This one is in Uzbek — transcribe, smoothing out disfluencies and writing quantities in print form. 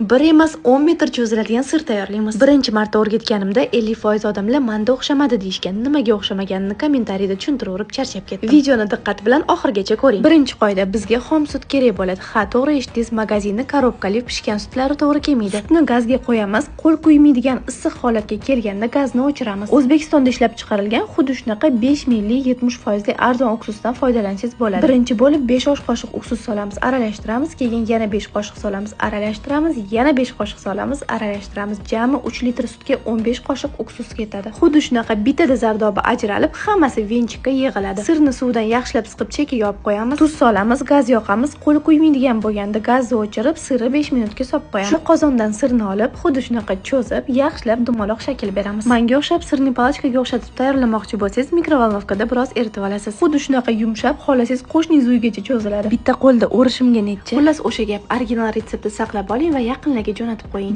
Bir emas, 10 metr cho'ziladigan sir tayyorlaymiz. Birinchi marta o'rgatganimda 50% odamlar "Manda o'xshamadi" deyishgan. Nimaga o'xshamaganini kommentariyda tushuntiraverib charchab ketdim. Videoni diqqat bilan oxirigacha ko'ring. Birinchi qoida: bizga xom sut kerak bo'ladi. Ha, to'g'ri eshitdingiz, magazinni korobkali pishgan sutlari to'g'ri kelmaydi. Sutni gazga qo'yamiz, qo'l kuymaydigan issiq holatga kelganda gazni o'chiramiz. O'zbekistonda ishlab chiqarilgan xuddi shunaqa 5 ml 70 foizli arzon uksusdan foydalansangiz bo'ladi. Birinchi bo'lib 5 osh qoshiq uksus solamiz, aralashtiramiz, keyin yana 5 qoshiq solamiz, aralashtiramiz, yana 5 qoshiq solamiz, aralashtiramiz. Jami 3 litr sutga 15 qoshiq uksus ketadi. Xuddi shunaqa bittada zardobi ajralib, hammasi венчик ka yig'iladi. Sirni suvdan yaxshilab siqib, chekkaga olib qo'yamiz. Tuz solamiz, gaz yoqamiz. Qo'l kuymaydigan bo'lganda gazni o'chirib, sirni 5 minutga solib qo'yamiz. Shu qozondan sirni olib, xuddi shunaqa cho'zib, yaxshilab dumaloq shakl beramiz. Manga o'xshab сырный палочка ga o'xshatib tayyorlamoqchi bo'lsangiz, микроволновка da biroz eritib olasiz. Xuddi shunaqa yumshab, xohlasangiz qo'shningiz uyigacha cho'ziladi. Bitta qo'lda o'rishimga necha? Xullas, o'sha gap, original retseptni saqlab oling va yaqinlarga jo'natib qo'ying.